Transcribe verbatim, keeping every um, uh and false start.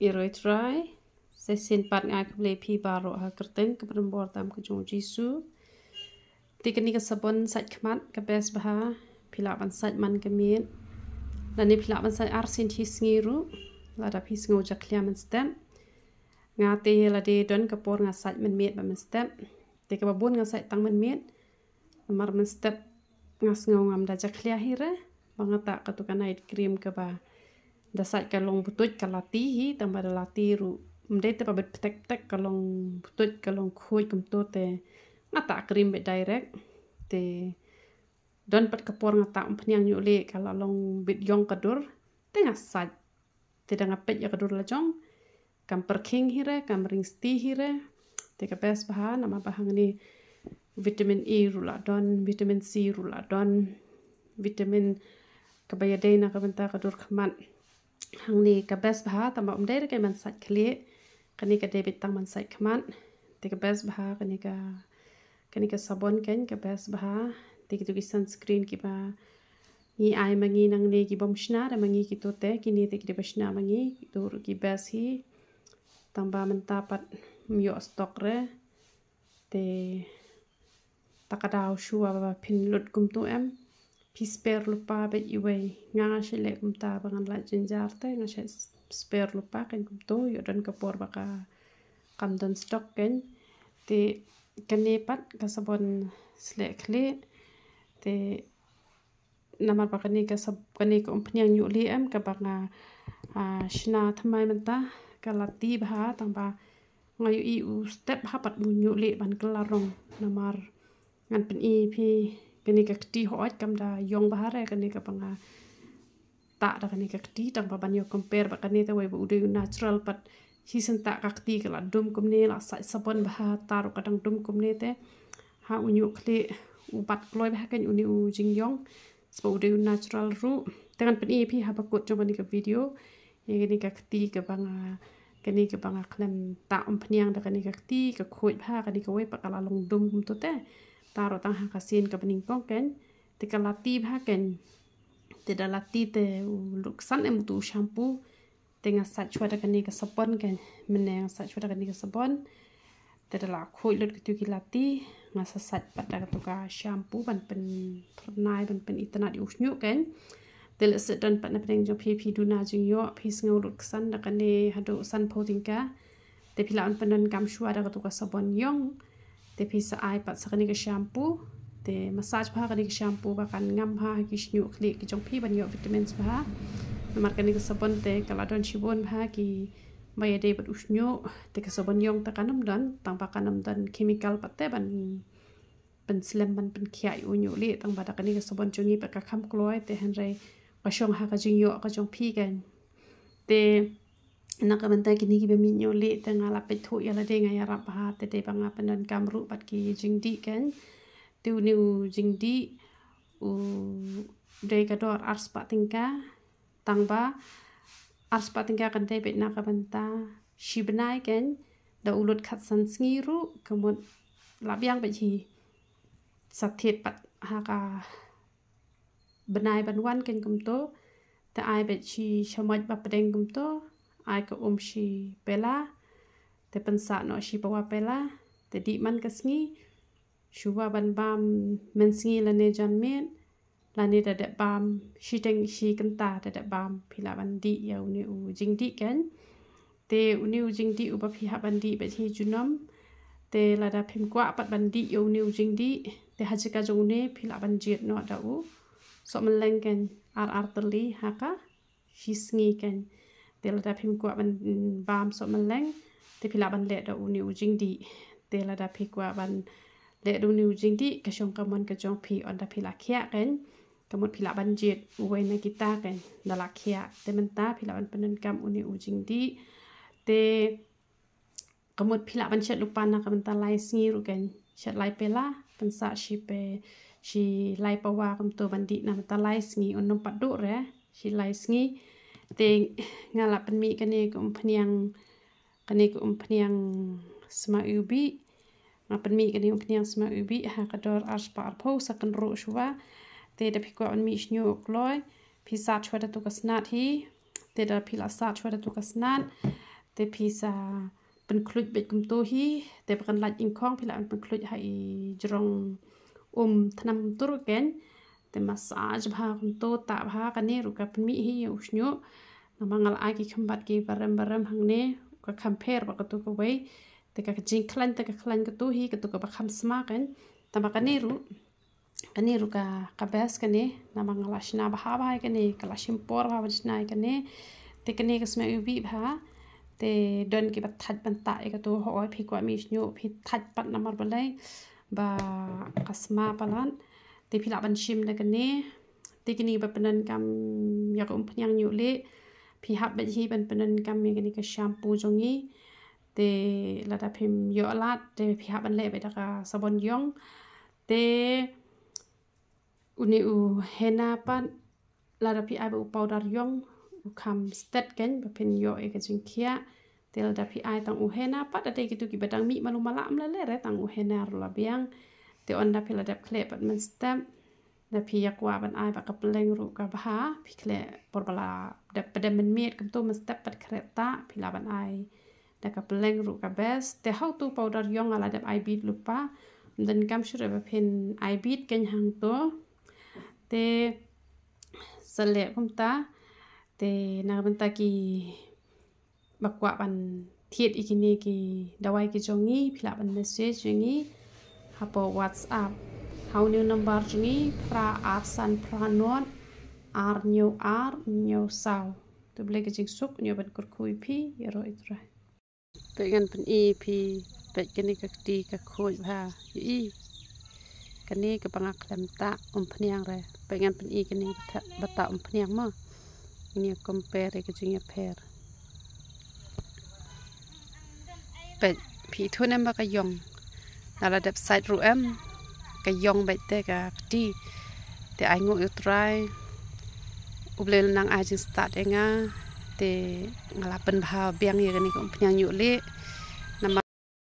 Ïaroitrai, sa shisien pat nga ai khublei phi baroh ha ka kyrteng kaba donbor tam ka jong u Jisu. Te kane ka sabon sait khmat ka best bha, phi lah ban sait man ka miet. Lane phi lah ban sait arsien shi sngi ruh, lada phi sngew jakhlia mynstep. Nga te lade don ka por nga sait mynmiet bad mynstep. Te kaba bun nga sait tang mynmiet. Namar mynstep nga sngew ngam da jakhlia hi re, ba nga tah katu ka night cream kaba da sait ka long butuit ka lati hi, tang ba da lati ruh. Ym dei te ba bit ptek ptek, ka long butuit, ka long khuid kumto te nga tah cream beit direct. Te don pat ka por nga tah umphniang ñiuh lieh, ka la long bit ïong ka dur. Te nga sait. Te da nga peit ïa ka dur la jong, kam pyrkhing hi re, kam ringsti hi re. Te ka best bha, namar ba hangne vitamin E ruh la don, vitamin C ruh la don, vitamin kaba ïadei na ka bynta ka dur khmat. Hangne ka best bha, tang ba ym dei re ka ban sait khlieh. Kane ka dei beit tang ban sait khmat. Te ka best bha kane ka, kane ka sabon kan ka best bha. Te kitu ki sunscreen kiba ngi ai ma ngi nangne ki bym shna re ma ngi, kitu te kine te ki dei ba shna ma ngi, kitu ruh ki best hi. Tang ba mynta pat ym ïoh stock re. Te ta ka daw shuwa ba phin lut kumtu em, phi spare lypa beit iwei. Nga nga shu leh kumta ba ngan lah jynjar te nga shu spare lypa kan kumtu, ïoh don ka por ba ka kam don stock kan. Te kane pat ka sabon sleh khlieh. Te namar ba kane ka sab-, kane ka umphniang ñiuh lieh em kaba nga, ah, shna thymmai mynta, ka lati bha, tang ba nga ïohi u step ha pat u ñiuh lieh ban kylla rong. Namar ngan pyni phi kane ka kti hooid kam da ïong bha re, kane kaba nga tah da kane ka kti, tang ba ban ïoh compare bad kane te wei ba u dei u natural pat. Shisien tah ka kti ka la dum kumne, la sait sabon bha, ta ruh ka dang dum kumne te ha u ñiuh khlieh u bat kloi bha kan une u jingïong. Sba u dei u natural ruh. Te ngan pyni phi haba kut jong kane ka video ïa kane ka kti kaba nga, kane kaba nga khlem tah umphniang da kane ka kti, ka khuid bha, kane kawei pat ka la long dum kumtu te. Ta ruh tang ha ka sien kaba nyngkong kan. Te ka lati bha kan. Te da lati te u lut ksan em utu u shampoo. Te nga sait shuwa da kane ka sabon kan. Mynne nga sait shuwa da kane ka sabon. Te da la khuid lut kitu ki lati, nga sa sait pat da katu ka shampoo ban pynphyrnai, ban pynitynnad ïa u shñiuh kan. Te lehse don pat na pdeng jong phi, phi duna jingïoh, phi sngew lut ksan da kane haduh sanphew tyngka. Te phi lah ban pyndonkam shuwa da katu ka sabon ïong. Te phi sa ai pat sa kane ka shampoo. Te massage bha kane ka shampoo ba kan ngam bha ha ki shñiuh khlieh ki jong phi ban ïoh vitamins bha. Namar kane ka sabon te ka la don shibun bha kiba ïadei bad u shñiuh. Te ka sabon ïong te kan ym don, tang ba kan ym don chemical pat te ban pynslem ban pynkhiah ïa u ñiuh lieh, tang ba da kane ka sabon jong ngi pat ka kham kloi, te hynrei ka shong ha ka jingïoh ka jong phi kan. Te na ka bynta kine kiba mih ñiuh lieh te nga la peit thuh ïa lade, nga ïarap bha, te dei ba nga pyndonkam ruh bad ki jingdih kan. Te une u jingdih u dei ka dor arspah tyngka, tang ba arspah tyngka kan dei beit na ka bynta shi bnai kan, da u lut khatsan sngi ruh ka mut la biang beit hi. Sa thied pat ha ka bnai ban wan kan kumto, te ai beit shi shamoit ba pdeng kumto, ai ka um shi pela, te pynsah noh shi pawa pela, te dih man ka sngi, shuwa ban bam mynsngi lane janmiet, lane da dep bam shiteng shi kynta da dep bam, phi lah ban dih ïa une u jingdih kan. Te une u jingdih uba phi hap ban dih beit hi junom. Te lada phim kwah pat ban dih ïa une u jingdih, te ha jaka jong une phi lah ban jied noh da u soh mylleng kan, ar ar tylli ha ka shi sngi kan. Te lada phim kwah ban, mm, bam soh mylleng, te phi lah ban leh da une u jingdih. Te lada phi kwah ban leh da une u jingdih, ka shong ka mon ka jong phi, ynda phi la khiah kan, ka mut phi lah ban jied uwei na kita kan, da la khiah. Te mynta phi lah ban pyndonkam une u jingdih. Te ka mut phi lah ban shet lypa na ka bynta lai sngi ruh kan. Shet lai pela, pynsah shi pe, shi lai pawa kumto ban dih na bynta lai sngi, un ym pat duh re, shi lai sngi. Te nga la pynmih kane ka umphniang, kane ka umphniang sma iwbih. Nga pynmih kane ka umphniang sma iwbih ha ka dor arspah arphew, sa kynruh shuwa. Te da phi kwah ban mih shñiuh kloi, phi sat shuwa da tu ka snat hi. Te da phi la sat shuwa da tu ka snat, Te phi sa pynkhluit beit kumto hi, te ba kan lait ingkhong phi lah ban pynkhluit ha i jrong um thnam tur kein. Te massage bha kumto, tah bha. Kane ruh ka pynmih hi ïa u shñiuh. Namar nga la ai ki kham bat ki barem barem hangne, ka kham pher bad kato kawei. Te ka jingkhlaiñ te ka khlaiñ kato hi, kato kaba kham sma kein. Tangba kane ruh, kane ruh ka, ka best kane, namar nga la shna bha bha ïa kane, ka la shim por bha ban shna ïa kane. Te kane ka sma u bih bha. Te don kiba thait ban tah ïa kato, hooid phi kwah mih shñiuh phi thait pat namar balei ba ka sma palat. Te phi lah ban shim da kane. Te kine ba pyndonkam ïa ka umphniang ñiuh lieh, phi hap beit hi ban pyndonkam ïa kane ka shampoo jong ngi. Te lada phim ïoh lad te phi hap ban leh beit da ka sabon ïong. Te une u henna pat, lada phi ai beit u powder ïong, u kham stet kein ba phin ïoh ïa ka jingkhiah. Te lada phi ai tang u henna pat, da dei kito kiba dang mih malu mala, ym lei lei re, tang u henna ruh la biang. Te ynda phi la dep khleh pat mynstep, da phi ïa kwah ban ai bad ka pylleng ruh ka bha, phi khleh por ba la dep pdem mynmiet kumto mynstep pat khreh tah, phi lah ban ai da ka pylleng ruh ka best. Te ha uto u powder ïong nga la dep ai bead lypa, ym donkam shuh re ba phin ai bead kein hangto. Te sa leh kumta. Te na ka bynta kiba kwah ban thied ïa kine ki dawai ki jong ngi, phi lah ban message ïa ngi hapoh WhatsApp ha une u number jong ngi, phra ar san phra nod ar hynñiew ar hynñiew saw. To U Blei ka jingsuk un ïoh ban kyrkhu ïa phi, ïaroh ïa U Trai. Peit, ngan pyni phi, peit kane ka kti ka khuid bha. Ïohi. Kane kaba nga khlem tah umphniang re. Peit, ngan pyni kane ba tah, ba tah umphniang mo. Ngin ïa compare ïa ka jingïapher. Peit, phi ithuh ne em ba ka ïong. Nga la dep sait ruh em, ka ïong beit te ka kti. Te ainguh ïa U Trai, U Blei u la nang ai jingstad ïa nga. Te nga la pynbha biang ïa kane ka umphniang ñiuh lieh.